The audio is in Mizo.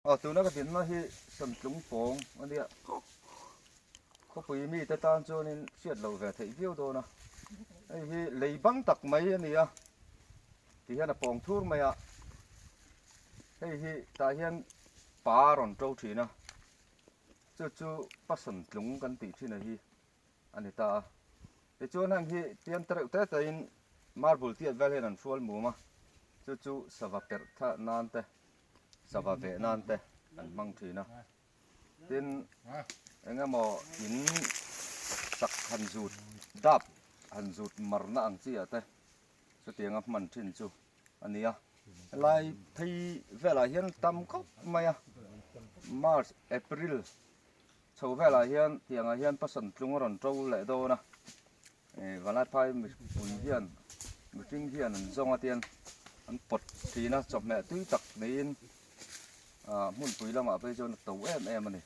Aw tuna ka dinna hi Samtlung pawng a nia. Khawpui mite tan chuanin hriat loh ve theih viau dawn a. Hei hi lei bang tak mai a ni a, ti hian a pawng thur mai a. Hei hi tah hian pa a rawn to thin a, chu chu Pasamtlung kan tih thin a hi a ni ta a. Tichuan heng hi tian te reuh te te in marble tiat vel hian an hrual mum a, chu chu sava perh thla nan te sava veh nan te an hmang thin a. Tin eng emaw in sak han zut dap han zut marna ang chi ah te chutianga hman thin chu a ni a. Helai phei velah hian tam khawp mai a, March, April Chho velah hian tiangah hian pasan tlung a rawn to leh dawn a, Vanlaiphai mipui hian mihring hian an zawng a tian an pawt thin a, chawhmeh tui tak niin hmunpui lamah phei chuan a to em em a ni.